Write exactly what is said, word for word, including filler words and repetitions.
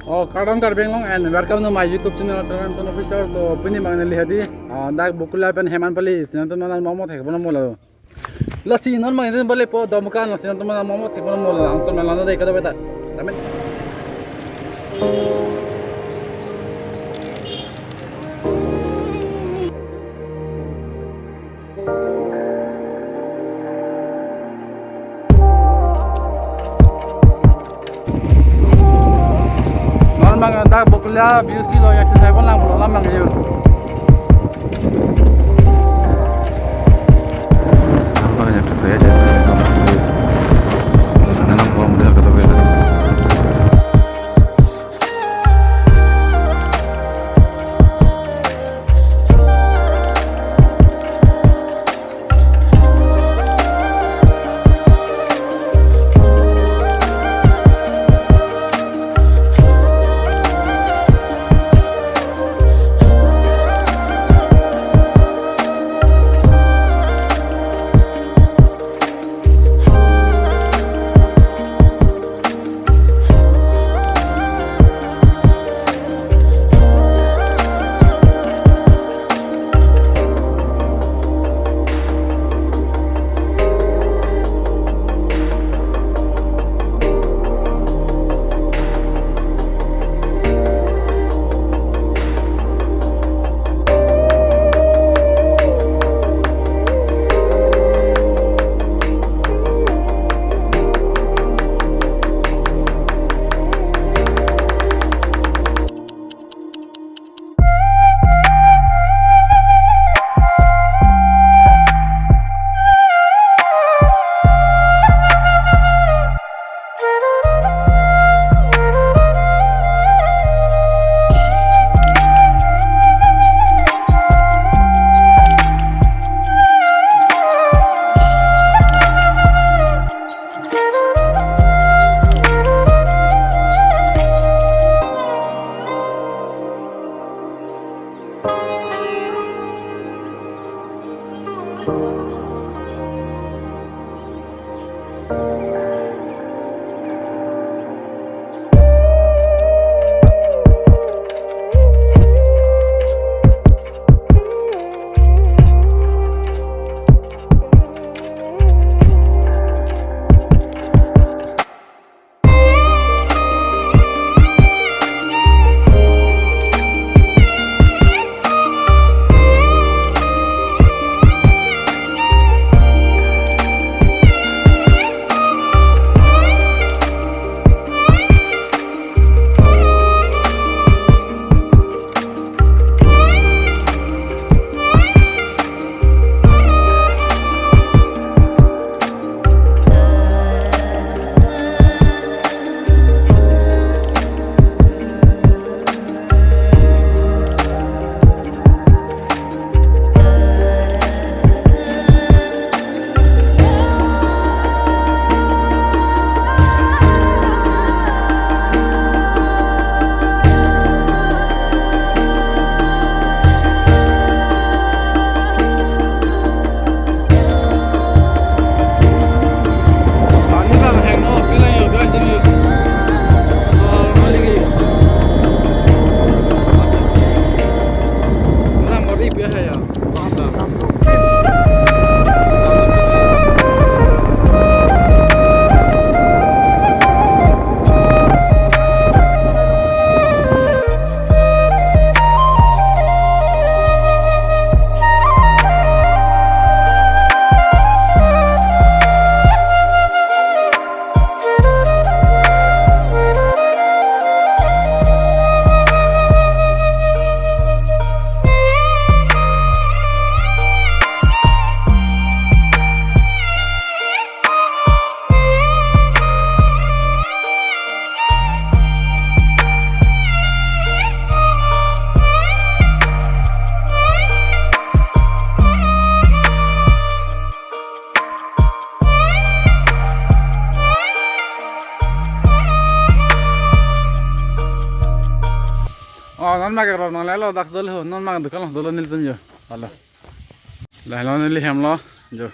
Oh, kardom Karbi Anglong and welcome to my YouTube channel, Tonon Official. So, pini abang neli hadi, ah, dak Bakulia pen Hemanpally, si nangtum nang momo thek bono molo. Lasi non abang neli bale po Dumkan, lasi nangtum nang momo thek bono molo, nangtum nang lana dei kada beta. Amen. Non abang dak Bakulia B U C lo, exercise pon lang pulo, lam abang yo. Lam abang exercise aja. Terus nanam buang muda kata beta. Oh, non ma ke ro, non lelo dak dolo, non ma dukan lo dolo nelitum jo. Halo. Lahelo neli hem lo, jo.